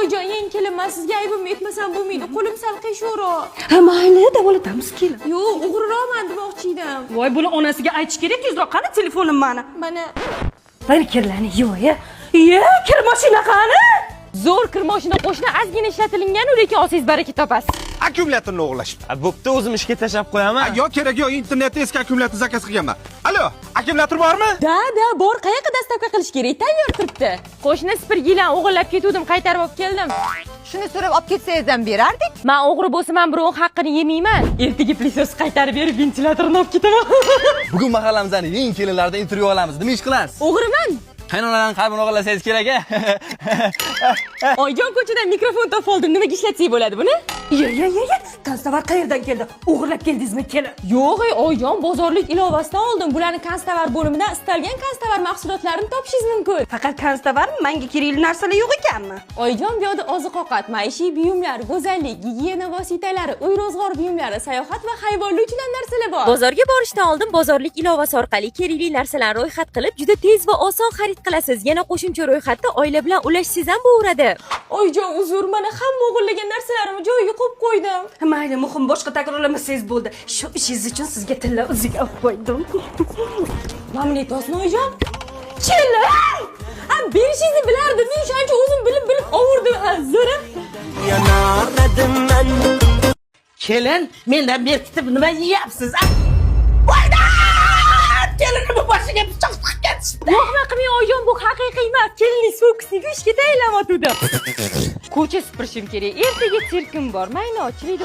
Oyijon, yangi kelinman, sizga aybimni aytmasam bo'lmaydi. Qo'lim sal qiyshiqroq. Ha, mayli, davolatamiz, kelin. Yo'q, o'g'riroqman demoqchi edim. Voy, buni onasiga aytish kerak tezroq. Qani telefonim mani? Mana. Bir kirlarni yuv, Ye, kir mashina qani? Zo'r kir mashina, qo'shni, ozgina ishlatilingan, lekin olsangiz baraka topasiz. Akkumulyatorni o'g'irlashibdi. Bo'pti, o'zim ishga tashlab qo'yaman. Yo kerak yo'q, internetda eski akkumulyator заказ qilganman. Alo, akkumulyator bormi? Да, bor, qayoqqa доставка qilish kerak? Tayyor turibdi. Qo'shni, sipirgilarni o'g'irlab ketuvdim, qaytarib olib keldim. Shuni so'rab olib ketsangiz ham berardik. Man o'g'ri bo'lsam ham birovning haqqini yemayman. Ertaga пылесос qaytarib berib, ventilyatorni olib ketaman. Bugun mahallamizning eng kelinlaridan intervyu olamiz. Nima ish qilasiz? O'g'riman. Qaynonadan qalbini o'g'irlasangiz kerak a? Oyijon, ko'chadan mikrofon topib oldim. Nimaga ishlatsak bo'ladi buni? Ye, ye, ye, ye. Konstovar qayerdan keldi? O'g'irlab keldingizmi, kelin? Yo'q, ey oyijon, bozorlik ilovasidan oldim. Bularni konstovar bo'limidan istalgan konstovar mahsulotlarini topishingiz mumkin. Faqat konstovarmi? Menga kerakli narsalar yo'q ekanmi? Oyijon, bu yerda oziq-ovqat, maishiy buyumlar, go'zallik, gigiyena vositalari, uy ro'zg'or buyumlari, sayohat va hayvonlar uchun ham narsalar bor. Bozorga borishdan oldin bozorlik ilovasi orqali kerakli narsalarni ro'yxat qilib, juda tez va oson xarid qilasiz. Yana qo'shimcha ro'yxatda oila bilan ulashsangiz ham bo'laveradi. Oyijon, uzr, mana hamma o'g'irlagan narsalarimni joyiga qo'yib qo'ydim. Mayli, muhim boshqa takrorlamasangiz bo'ldi. Shu ishingiz uchun sizga tilla uzuk olib qo'ydim. Mamnun etosmi, oyijon? Kelin! Ha, berishingizni bilardim. Men o'shaning uchun o'zim bilib-bilib ovurdim. Ha, zo'ra. Kelin, mendan berkitib nima yeyapsiz, a? Voyda! Kelinimni boshiga pichoq tiqib ketishdi. Vohma qilmang, oyijon, bu haqiqiy emas. Kelinlik fokusniku ishga tayinlamayotgandim. Ko'cha supurishim kerak. Ertaga sirkim bor. Mayli, ochiladi.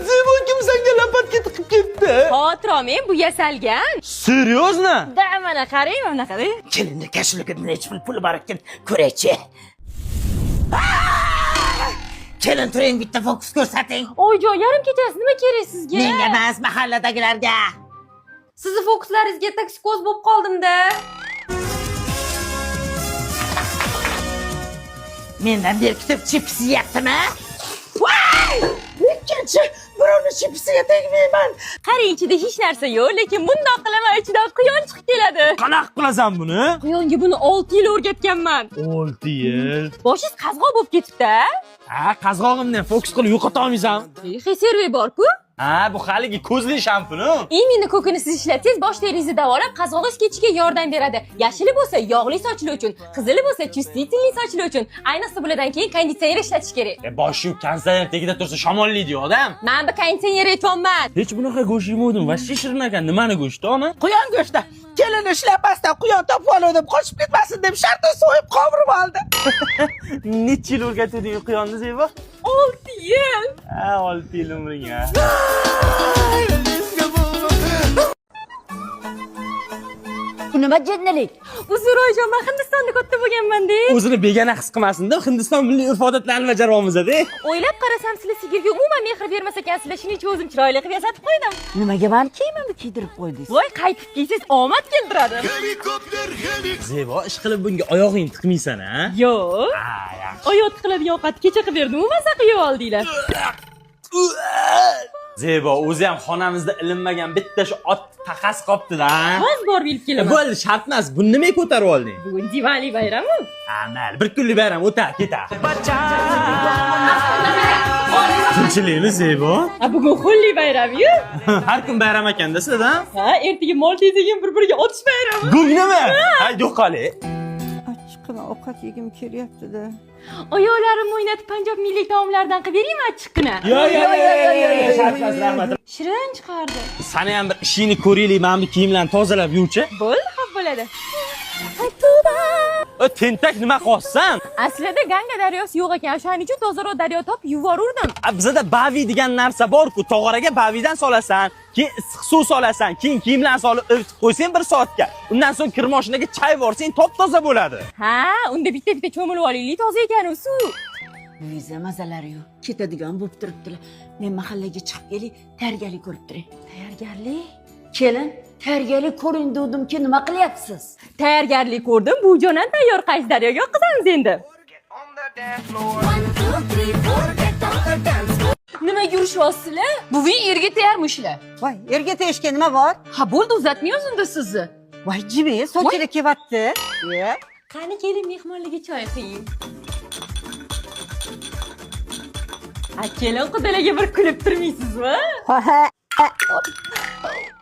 Zebo, kim senga лопатка tiqib ketdi? Xavotir olmang, bu yasalgan. Серьезно? Да, mana qarang, mana bunaqa. Kelinni кошелёк ida necha pul puli bor ekan, ko'raychi. Kelin, turing, bitta fokus ko'rsating. Oyijon, yarim kechasi nima kerak sizga? Menga emas, mahalladagilarga. Sizni fokuslaringizga toksikoz bo'lib qoldim-da. Mendan berkitib chips yeyaptimi? Voy! Ikkinchi birovni chipsiga tegmayman. Qarang, ichida hech narsa yo'q, lekin bundoq qilaman, ichidan quyon chiqib keladi. Qanaqa qilasan buni? Quyonga buni 6 yil o'rgatganman. 6 yil. Boshingiz qazg'oq bo'lib ketibdi-a? Ha, qazg'og'imni fokus qilib yo'qota olmaysan. Xeserve bor-ku. Ha, bu haligi ko'zli shampuni. Именно ko'kini siz ishlatsangiz, bosh teringizni davolab, qazg'og'ingiz ketishiga yordam beradi. Yashili bo'lsa yog'li sochlar uchun, qizili bo'lsa чувствительный sochlar uchun. Ayniqsa bulardan keyin konditsioner ishlatish kerak. E, bosh yuvib konditsioner tagida tursa shamollaydi odam. Men bu konditsioner aytyapman. Hech bunaqa go'sht yemadim. Вообще shirin ekan. Nimani go'shti, ona? Quyon go'shti. Kelini shlyapasidan quyon topib oldim, qochib ketmasin deb shartta so'yib qovurib oldi. Necha yil o'rgatding quyonni, Zebo? 6 yil. Ha, 6 yil umring, ha. Bu nima jinnilik? Uzr, oyijon, men Hindistonda katta bo'lganman-da. O'zini begona his qilmasin-da, Hindiston milliy urf-odatlarini bajaryapmiz-da. O'ylab qarasam, sizlar sigirga umuman mehr bermas ekansizlar. Shuning uchun o'zim chiroyli qilib yasatib qo'ydim. Nimaga mani kiyimimni kiydirib qo'ydingiz? Voy, qaytib kiysangiz omad keltiradi. Zebo, ish qilib bunga oyog'ingni tiqmaysan, ha? Yo'q. Ha, yaxshi. Oyoq tiqiladigan ovqat kecha qilib berdim, u maza qilib oldinglar. Zebo, o'zi ham xonamizda ilinmagan bitta shu ot taqasi qolibdi-da. Hozir borib ilib kelaman. Bo'ldi, shart emas. Buni nimaga ko'tarib olding? Bugun Diwali bayrami. Ha, mayli, bir kunlik bayram o'tar, ketar. Tinchlikmi, Zebo? Ha, bugun Holi bayrami-yu. Har kun bayram ekanda sizda? Ha, ertaga mol tezagin bir-biriga otish bayrami. Go'ngnimi? Ha, yo'qoli. Achchiqqina ovqat yegim kelyapti-da. Oyoqlarimni o'ynatib Panjob milliy taomlaridan qilib beraymi achchiqqina? Yo, yo, yo, yo, yo, shart emas, rahmat. Shirin chiqardi. Sani ham bir ishingni ko'raylik, mana bu kiyimlarni tozalab yuvchi. Bo'ldi, xo'p bo'ladi. O, tentak nima qilyapsan? Aslida Ganga daryosi yo'q ekan, o'shaning uchun tozaroq daryo topib yuvorurdim. A, bizada bavi degan narsa bor-ku, tog'oraga bavidan solasan, keyin issiq suv solasan, keyin kiyimlarni solib ivitib qo'ysang bir soatga. Undan so'ng kir mashinaga chay borsang top-toza bo'ladi. Ha, unda bitta-bitta cho'milib olaylik, toza ekan u suv. Buviza mazalari yo'q. Ketadigan bo'lib turibdilar. Men mahallaga chiqib kelay, tayyorgarlik ko'rib turay. Tayyorgarlik? Kelin, tayyorgarlik ko'ring degdimki, nima qilyapsiz? Tayyorgarlik ko'rdim, bu jonan tayyor, qaysi daryoga oqizamiz endi? Nimaga urishyapsizlar? Buving erga tayarmishlar. Voy, erga tegishga nima bor? Ha, bo'ldi, uzatmaymiz unda sizni. Voy, jimi, sochida kelyapti. Ye. Qani, keling, mehmonlarga choy quying. A kelin qudalarga bir kulib turmaysizmi?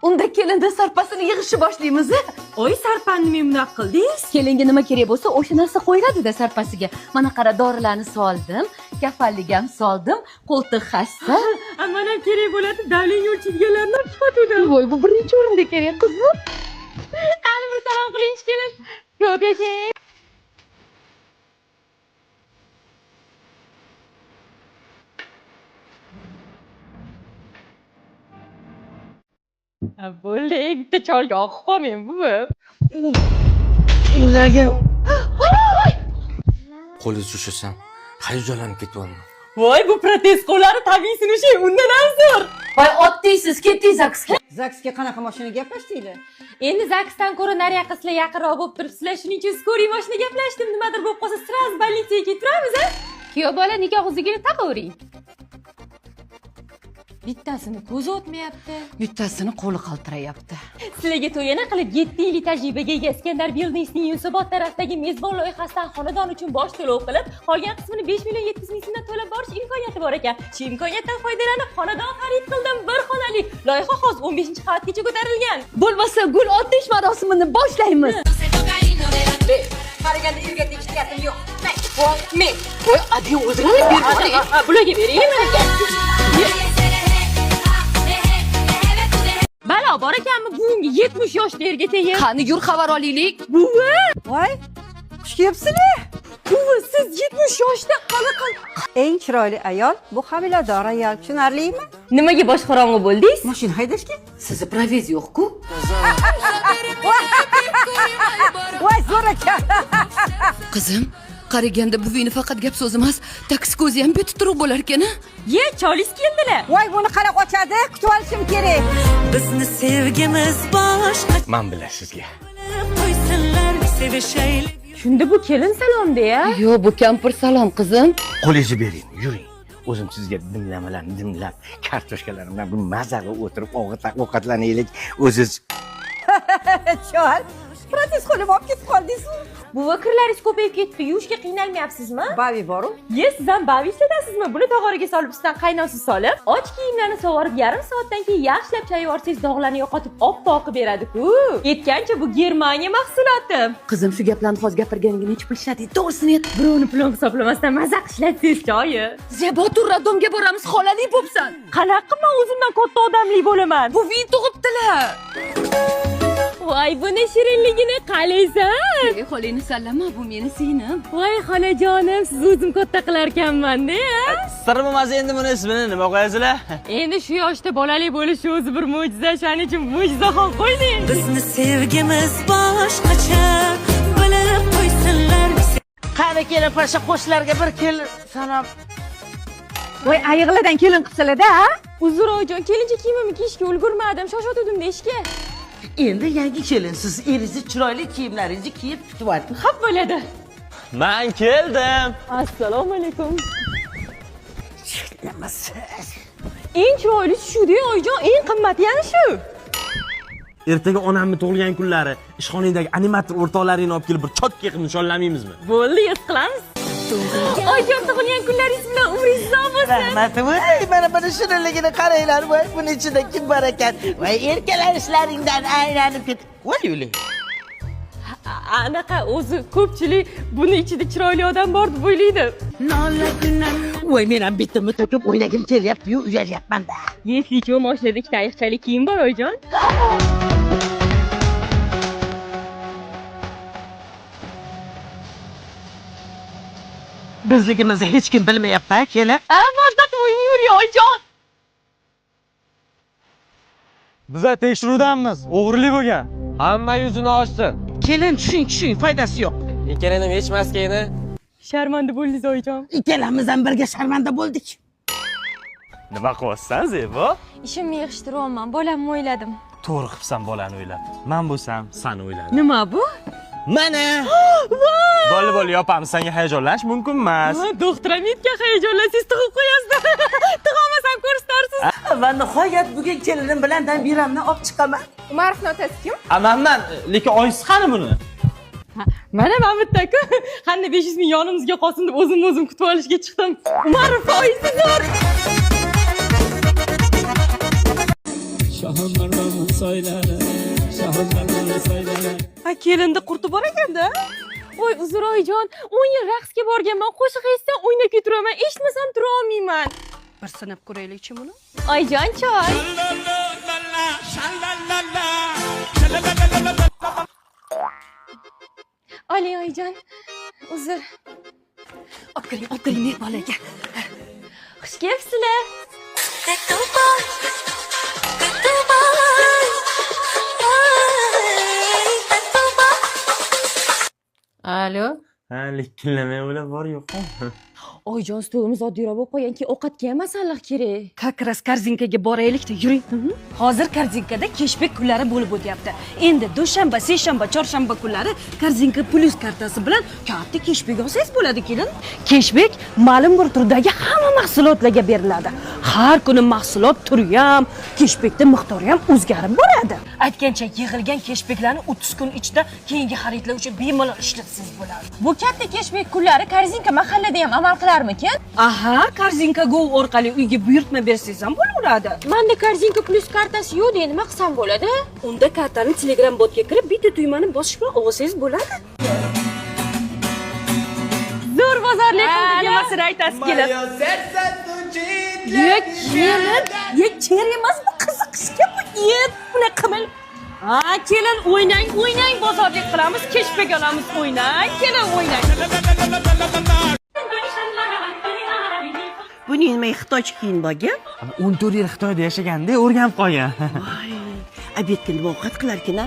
Unda kelinda sarpasini yig'ishni boshlaymiz. Oy, sarpani nima bunaqa qildingiz? Kelinga nima kerak bo'lsa, o'sha narsa qo'yiladi-da sarpasiga. Mana qara, dorilarni soldim, kafanlik ham soldim, qo'ltiq hassa. Mana kerak bo'ladi, davleniya o'lchaydiganlarni olib chiqatuvdim. Voy, bu birinchi o'rinda kerak, qizim. Qani bir salom qiling kelin. Ko'p yashang. Bo'ldi, bitta cholga oqib qolmang, buvi. Ularga Qo'lingizni ushlasam, hayajonlanib ketyapman. Voy, bu protez qo'llari tabiiy sinishi undan ham zo'r. Voy, otdiysiz, ketdingiz ZAGSga. ZAGSga qanaqa mashina gaplashdinglar? Endi ZAGSdan ko'ra nariyoqqa sizlar yaqinroq bo'lib turibsizlar, shuning uchun скорый mashina gaplashdim. Nimadir bo'lib qolsa, сразу больница ga keturamiz, a? Kuyov bola nikoh uzugini taqavering. Bittasini ko'zi o'tmayapti. Bittasini qo'li qaltirayapti. Sizlarga to'yana qilib 7 yillik tajribaga ega Iskandar Buildingsning Yunusobod tarafidagi mezbon loyihasidan xonadon uchun bosh to'lov qilib, qolgan qismini 5 million 700 ming so'mdan to'lab borish imkoniyati bor ekan. Shu imkoniyatdan foydalanib xonadon xarid qildim, bir xonali. Loyiha hozir 15-qavatgacha ko'tarilgan. Bo'lmasa gul otish marosimini boshlaymiz. Qaraganda erga tegish niyatim yo'q. Men. Voy, adi o'zingni berib yuboring. Bularga beraymi? Balo bor ekanmi buvimga 70 yoshda erga tegib? Qani yur xabar olaylik. Buvi, Voy, xush kelibsizlar. buvi siz 70 yoshda qanaqa? Eng chiroyli ayol bu homilador ayol, tushunarlimi? Nimaga bosh qorong'i bo'ldingiz? Mashina haydashga. Sizni pravez yo'q-ku. Voy, zo'r ekan. Qizim, qaraganda buvingni faqat gap so'z emas, taksi ko'zi ham beti turuq bo'lar ekan. Ye, cholis keldilar. Voy, buni qanaqa ochadi? Kutib olishim kerak. Bizni sevgimiz boshqa Man bilan sizga. qo'ysinlar sevishaylik. Shunda bu kelin salomda ya. Yo'q, bu kampir salom, qizim. Qo'lingizni bering, yuring. O'zim sizga dimlamalarni dimlab, kartoshkalarim bilan bir maza qilib o'tirib ovqatlanaylik. O'ziz Chol, protez qo'lim olib ketib qoldingizmi? Buvi, kirlaringiz ko'payib ketdi, yuvishga qiynalmayapsizmi? Bavi boru. Ye, siz ham bavi ishlatasizmi? Buni tog'oraga solib, ustidan qaynoq suv solib, och kiyimlarni sovurib, yarim soatdan keyin yaxshilab chayib yuborsangiz, dog'larni yo'qotib, oppoq qilib beradi-ku. Yetgancha bu Germaniya mahsuloti. Qizim, shu gaplarni hozir gapirganingga necha pul ishlading? To'g'risini ayt. Birovni pulini hisoblamasdan maza qilib ishlatsangiz choyi. Zebotur radomga boramiz, xolalik bo'psan. Qanaqa men o'zimdan katta odamlik bo'laman? Buving tug'ibdilar. Voy, buni shirinligini qalaysan? Ey, xolangni sallama, bu meni singlim. Voy, xolajonim, siz o'zim katta qilarkanman-da. Sir bo'lmasa endi buni ismini nima qo'yasizlar? Endi shu yoshda bolali bo'lishi o'zi bir mo'jiza, shuning uchun mo'jizaxon qo'yding. Bizni sevgimiz boshqacha bilib qo'ysinlar. Qani kelin pasha qo'shnilarga bir kelin salom. Voy, ayiqlardan kelin qilsalar-da, a? Uzr oyijon, kelincha kiyimimni kiyishga ulgurmadim, shoshotuvdim deyishga. Endi yangi kelinsiz, eringizni chiroyli kiyimlaringizni kiyib kutib oling. Xap bo'ladi. Men keldim. Assalomu alaykum. Eng chiroylisi shu-da, oyijon, eng qimmati yana shu. Ertaga onamni tug'ilgan kunlari ishxonangdagi animator o'rtoqlaringni olib kelib bir chotga qilib nishonlamaymizmi? Bo'ldi, yes qilamiz. Oyijon, tug'ilgan kunlaringiz bilan umringiz uzoq bo'lsin. Rahmat. Voy, mana buni shirinligini qaranglar. Voy, buni ichida kim bor ekan? Voy, erkalanishlaringdan aylanib ket. Voy, o'ling. Anaqa o'zi ko'pchilik buni ichida chiroyli odam bor deb o'ylaydi. Voy, men ham bitimni to'kib o'ynagim kelyapti-yu, uyalyapman-da. Yeslichi mashinada ikkita ayiqchalik kiyim bor, oyijon. Bizligimizni hech kim bilmayapti, kelin. A, mazza o'ynayver, oyijon. Biza tekshiruvdanmiz. O'g'irlik bo'lgan. Hamma yuzini ochsin. Kelin, tushing, tushing, foydasi yo'q. Kelinim hech maskangni. Sharmanda bo'ldingiz, oyijon. Ikkalamiz ham birga sharmanda bo'ldik. Nima qilyapsan, Zebo? Ishimni yig'ishtiryapman, bolamni o'yladim. To'g'ri qilibsan bolani o'ylab. Men bo'lsam seni o'yladim. Nima bu? Mana. Bo'ldi, bo'ldi, yopamiz. Senga hayajonlanish mumkin emas. Doktor ham yetgan hayajonlansangiz tug'ib qo'yasiz. Tug'olmasam ko'rsatarsiz. Va nihoyat bugun kelinim bilan dambiramni olib chiqaman. Umarovni otasi kim? Amanman, lekin oyisi qani buni? Mana men bitta-ku. Qanday 500 ming yonimizga qolsin deb o'zimni o'zim kutib olishga chiqdim. Umarov foizi zo'r. Ha, kelinni qurti bor ekanda. Voy, uzr oyijon, 10 yil raqsga borganman, qo'shiq eshitsam o'ynab ketiraman, eshitmasam tura olmayman. Bir sinab ko'raylikchi buni. Oyijon, choy. Oling oyijon. Uzr. Olib kiring, olib kiring mehmonlarga. Xush kelibsizlar. Alo. Ha, likillamay o'ylab bor yo'qmi? Oyijon, stolimiz oddiyroq bo'lib qolgan, keyin ovqatga ham masalliq kerak. Как раз korzinkaga boraylik-da, yuring. Hozir korzinkada keshbek kunlari bo'lib o'tyapti. Endi dushanba, seshanba, chorshanba kunlari korzinka plus kartasi bilan katta keshbek olsangiz bo'ladi, kelin. Keshbek ma'lum bir turdagi hamma mahsulotlarga beriladi. Har kuni mahsulot turi ham, keshbekda miqdori ham o'zgarib boradi. Aytgancha, yig'ilgan keshbeklarni 30 kun ichida keyingi xaridlar uchun bemalol ishlatsangiz bo'ladi. Bu katta keshbek kunlari korzinka mahallada ham amal qilarmikin? Aha, korzinka go orqali uyga buyurtma bersangiz ham bo'laveradi. Menda korzinka plus kartasi yo'q, deya nima qilsam bo'ladi? Unda kartani Telegram botga kirib, bitta tugmani bosish bilan olsangiz bo'ladi. Zo'r bozorlik qildik. Nimasini aytasiz kelin? Ye kelin, ye kerak emas bu qiziqishga bu yeb, bunaqa qilmang. Ha, kelin o'ynang, o'ynang, bozorlik qilamiz, keshbek olamiz, o'ynang, kelin o'ynang. Buni nima Xitoycha kiyim borgan? 14 yil Xitoyda yashaganda o'rganib qolgan. Voy, obedga nima ovqat qilarkan a?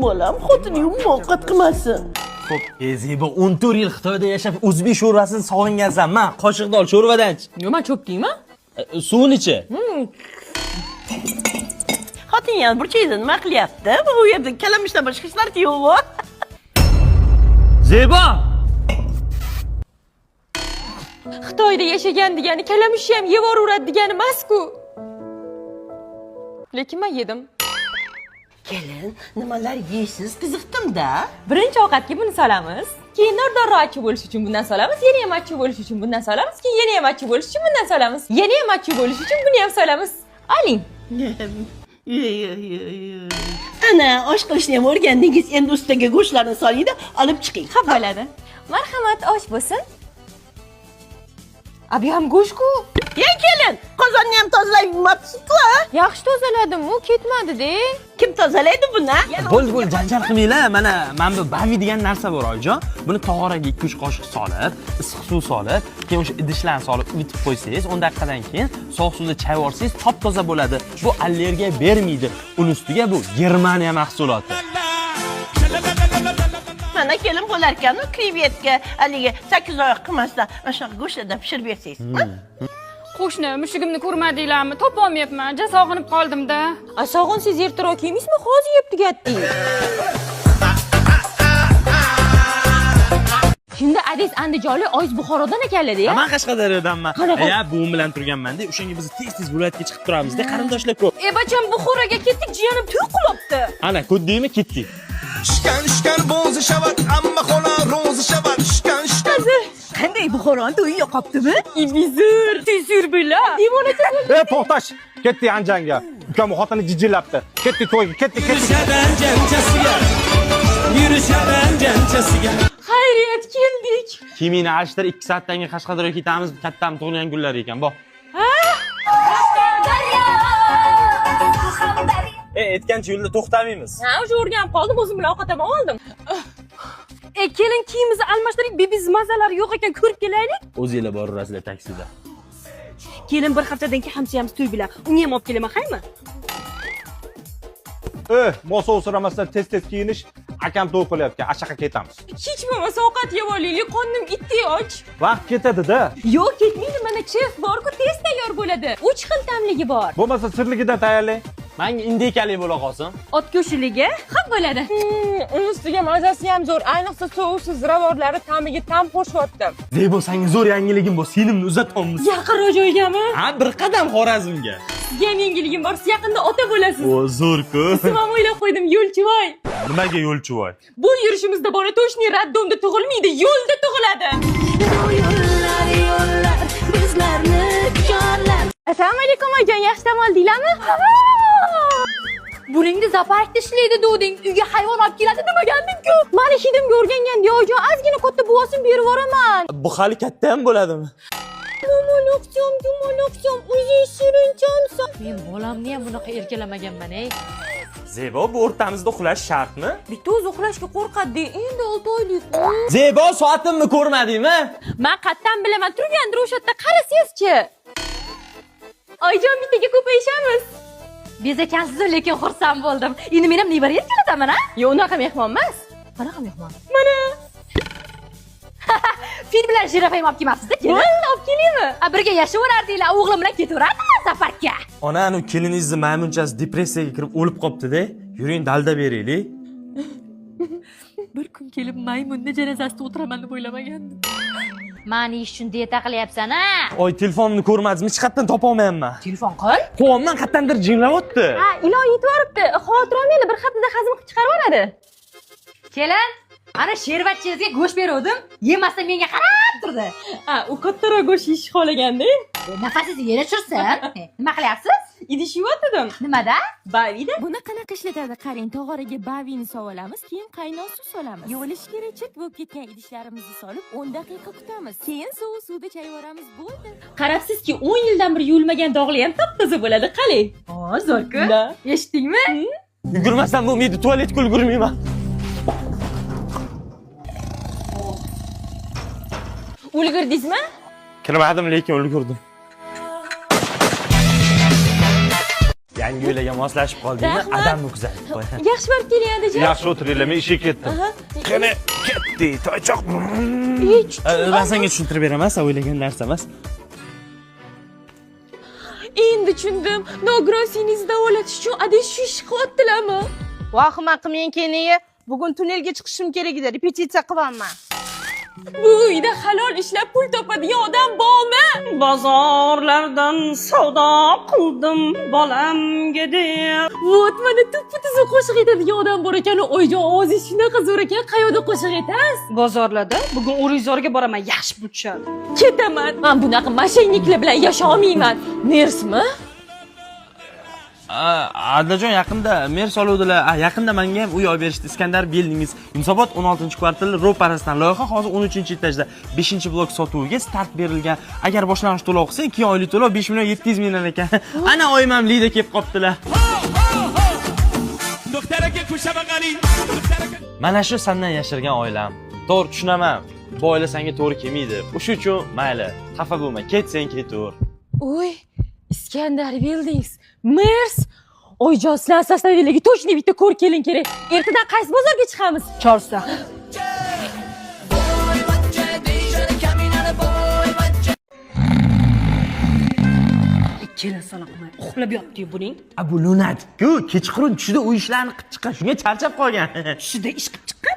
Bolam, xotining umuman ovqat qilmasin. Xo'p, Zebo 14 yil Xitoyda yashab o'zbek sho'rvasini sog'ingansan. Men qoshiqni ol sho'rvadan ich. Yo'q, men cho'p deyman. Suvini-chi? Xotin ham burchakda nima qilyapti? Bu yerda kalamushdan boshqa hech narsa yo'q. Zebo! Xitoyda yashagan degani kalamushni ham yevoraveradi degani emas-ku. Lekin men yedim. Kelin, nimalar yeysiz? Qiziqdim-da. Birinchi ovqatga buni solamiz. Keyin nordorro achchiq bo'lishi uchun bundan solamiz, yana ham achchiq bo'lishi uchun bundan solamiz, keyin yana ham achchiq bo'lishi uchun bundan solamiz, yana ham achchiq bo'lishi uchun buni ham solamiz. Oling. Ana, osh qilishni ham o'rgandingiz. Endi ustiga go'shtlarni soling-da, olib chiqing. Xo'p bo'ladi. Marhamat, osh bo'lsin. Abi ham go'sht-ku. Ye kelin, qozonni ham tozalab-ku. Yaxshi tozaladim, u ketmadi-da. Kim tozalaydi buni? Bo'ldi, bo'ldi, janjal qilmanglar. Mana bu bavi degan narsa bor, oyijon. Buni tog'oraga 2-3 qoshiq solib, issiq suv solib, keyin o'sha idishlarni solib ivitib qo'ysangiz, 10 daqiqadan keyin sovuq suvda chayib olsangiz, top-toza bo'ladi. Bu allergiya bermaydi. Uni ustiga bu Germaniya mahsuloti. Mana kelin bo'lar ekan-u, krevetka haligi 8 oyoq qilmasdan mana shunaqa go'shtlardan pishirib bersangiz. Qo'shni, mushugimni ko'rmadinglarmi? Topolmayapman, ja sog'inib qoldim-da. A, sog'insangiz ertaroq kelmaysizmi? Hozir yeb tugatding. Shunda adis Andijonlik, oyiz Buxorodan ekanlar-da. Men Qashqadaryodanman. Qanaqa? Ya, buvim bilan turganman-da. O'shanga biz tez-tez viloyatga chiqib turamiz-da, qarindoshlar ko'p. E, bacham Buxoroga ketdik, jiyanim to'y qilibdi. Ana, ko'rdingmi, ketdik. Shkan shkan bo'zi shavat, amma xola ro'zi shavat, shkan shkan. Qanday Buxoroni to'yi yoqibdimi? Ibizur, Tezur bila. Devonacha. E, to'xtash. Ketdik Anjanga. Ukam xotini jijillabdi. Ketdik to'yga, ketdik, ketdik. Xayriyat, keldik. Kiyimingni alishtir, 2 soatdan keyin Qashqadaryoga ketamiz. Kattam tug'ilgan kunlari ekan, bo. Aytgancha yo'lda to'xtamaymiz. Ha, o'sha o'rganib qoldim, o'zim bilan ovqat ham oldim. E, kelin kiyimimizni almashtiring, bibiz mazalari yo'q ekan, ko'rib kelaylik. O'zinglar boraverasizlar taksida. Kelin bir haftadan keyin hamsiyamiz to'y bilan. Uni ham olib kelaman, haymi? Mos so'ramasdan tez-tez kiyinish, akam to'y qilyapti, ashaqa ketamiz. Hech bo'lmasa ovqat yeb olaylik, qornim itdek och. Vaqt ketadi-da. Yo'q, ketmaydi, mana chef bor-ku, tez tayyor bo'ladi. 3 xil ta'mligi bor. Bo'lmasa sirligidan tayyorlang. Menga indikali bo'la qolsin. Ot go'shtiligi Ham bo'ladi. Uni ustiga mazasi ham zo'r. Ayniqsa soussiz ziravorlari ta'miga ta'm qo'shyapti. Zebo, senga zo'r yangiligim bor. Senimni uzatyapmiz. Yaqinroq joygami? Ha, bir qadam Xorazmga. Sizga ham yangiligim bor. Siz yaqinda ota bo'lasiz. O, zo'r-ku. Ism ham o'ylab qo'ydim, Yo'lchivoy. Nimaga Yo'lchivoy? Bu yurishimizda bola точный роддом da tug'ilmaydi, yo'lda tug'iladi. Assalomu alaykum oyijon, yaxshi dam oldinglarmi? Buningni zooparkda ishlaydi degding. Uyga hayvon olib keladi demagandim-ku. Mani hidimga o'rganganda oyijon, ozgina katta bo'lsin berib yuboraman. Bu hali katta ham bo'ladimi? Yumaloqcham, yumaloqcham, o'zing shirinchamsan. Men bolamni ham bunaqa erkalamaganman, ey. Zebo, bu o'rtamizda uxlash shartmi? Bitta o'zi uxlashga qo'rqadi, endi 6 oylik. Zebo, soatimni ko'rmadingmi? Men qatdan bilaman, turgandir o'sha yerda, qarasangizchi. Oyijon, bittaga ko'payishamiz. Bezakansiz, lekin xursand bo'ldim. Endi men ham nevara erkalataman, a? Yo'q, unaqa mehmon emas. Qanaqa mehmon? Mana. Fil bilan jirafa ham olib kelmabsiz-da, kelin? Bo'ldi, olib kelaymi? A, birga yashaverardinglar, o'g'lim bilan ketaverardim zooparkka. Ona, anu keliningizni maymunchasi depressiyaga kirib o'lib qopti-da. Yuring, dalda beraylik. Bir kun kelib maymunni janozasida o'tiraman deb o'ylamagandim. Mani ish uchun dieta qilyapsan, a? Oy, telefonimni ko'rmadingizmi? Hech qayerdan topolmayapman. Telefon qil. Qo'yapman, qayerdandir jinglayapti. Ha, ilon yetib yoribdi. Xavotir olmanglar, bir haftada hazm qilib chiqarib yuboradi. Kelin, ana sherbatchingizga go'sht beruvdim, yemasdan menga qarab turdi. Ha, u kattaroq go'sht yeyishni xohlaganda. Nafasingizni yere tushirsin. Nima qilyapsiz? Idish yuvotdim. Nimada? Bavida. Buni qanaqa ishlatadi? Qarang, tog'oraga bavini solamiz, keyin qaynoq suv solamiz. Yuvilishi kerak, chirt bo'lib ketgan idishlarimizni solib 10 daqiqa kutamiz. Keyin sovuq suvda chayib yuboramiz, bo'ldi. Qarabsizki, 10 yildan beri yuvilmagan dog'lar ham top-toza bo'ladi. Qalay? O, zo'r-ku. Eshitdingmi? Yugurmasam bo'lmaydi, tualetga ulgurmayman. Ulgurdingizmi? Kirmadim, lekin ulgurdim. Yangi uylarga moslashib qoldingmi? Rahmat. Adamni kuzatib qo'y. Yaxshi borib keling, adajon. Yaxshi o'tiringlar, men ishga ketdim. Qani, ketdi, toychoq. Men senga tushuntirib beraman, sen o'ylagan narsa emas. Endi tushundim. Nogiron singlingizni davolatish uchun adash shu ishni qilyaptilarmi? Vahima qilmang kelin, bugun tunnelga chiqishim kerak edi, repetitsiya qilyapman. Bu uyda halol ishlab pul topadigan odam bormi? Bozorlardan savdo qildim bolamga deb. Вот mana tuppa tuzuk qo'shiq aytadigan odam bor ekan. Oyijon, ovozingiz shunaqa zo'r ekan, qayerda qo'shiq aytasiz? Bozorlarda bugun O'rikzorga boraman, yaxshi pul tushadi. Ketaman. Men bunaqa mashinaliklar bilan yasha olmayman. Nersmi? Adajon, yaqinda mer soluvdilar. Yaqinda menga ham uy olib berishdi. Iskandar Buildings, Yunusobod 16-kvartal ro'parasidan. Loyiha hozir 13-etajda, 5-blok sotuviga start berilgan. Agar boshlang'ich to'lov qilsang, keyin oylik to'lov 5 700 mingdan ekan. Ana oyim ham lida kelib qoptilar. Mana shu sendan yashirgan oilam. To'g'ri tushunaman. Bu oila senga to'g'ri kelmaydi. O'sha uchun mayli, xafa bo'lma. Ketsang ketaver. Oy, Iskandar Buildings, Mers. Oyijon, sizlar sostavillarga точно bitta ko'r kelin kerak. Ertadan qaysi bozorga chiqamiz? Chorsu. Kelin salom qilmay uxlab yotdi buning. A, bu lunatik-ku, kechqurun tushida u ishlarni qilib chiqqan, shunga charchab qolgan. Tushida ish qilib chiqqan.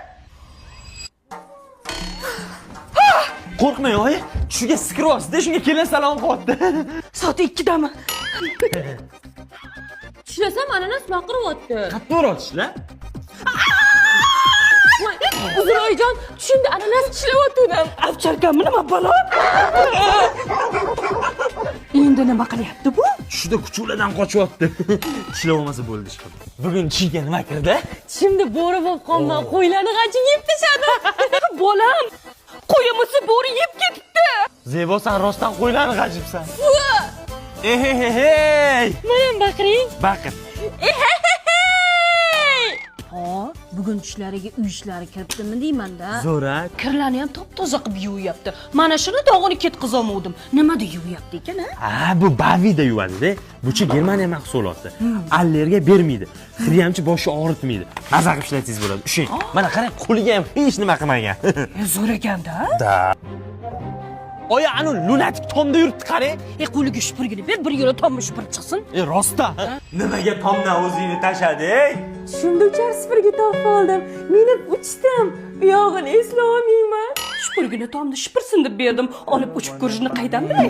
Qo'rqmang, oyi, tushiga sikiryapsiz-da, shunga kelin salom qilyapti. Soat 2dami? Tushlasam ananas baqiryapti. Qattiq uryapsizlar. Uzr oyijon, tushimda ananas tishlayotgandim. Ovcharkami nima balo? Endi nima qilyapti bu? Tushida kuchuklardan qochyapti. Tishlab olmasa bo'ldi ish qilib. Bugun tushiga nima kirdi? Tushimda bo'ri bo'lib qolman, qo'ylarni qancha yeb tashladim. Bolam, qo'yimizni bo'ri yeb ketibdi. Zebo, sen rostdan qo'ylarni g'ajibsan. Ey! Mana baqiring. Baqir. Ha, bugun tushlariga uy ishlari kiribdimi deyman-da. Zo'r-a? Kirlarni ham top-toza qilib yuvyapti. Mana shuni dog'ini ketqizolmovdim. Nimada yuvyapti ekan, a? Ha, bu Bavida yuvadi-da. Buchi Germaniya mahsuloti. Allergiya bermaydi. Xiriyamchi boshi og'ritmaydi. Maza qilib ishlatsangiz bo'ladi. Ushing. Mana qarang, qo'liga ham hech nima qilmagan. Zo'r ekanda. Da. Oyi, anu lunatik tomda yuribdi, qarang. E, qo'liga shupurgini ber, bir yo'la tomni shupurib chiqsin. E, rostda. Nimaga tomdan o'zingni tashlading? Tushimda uchar supurgi topib oldim. Minib uchdim. Buyog'ini eslolmayman. Shupurgini tomni shupursin deb berdim. Olib uchib ko'rishini qaydan bilay?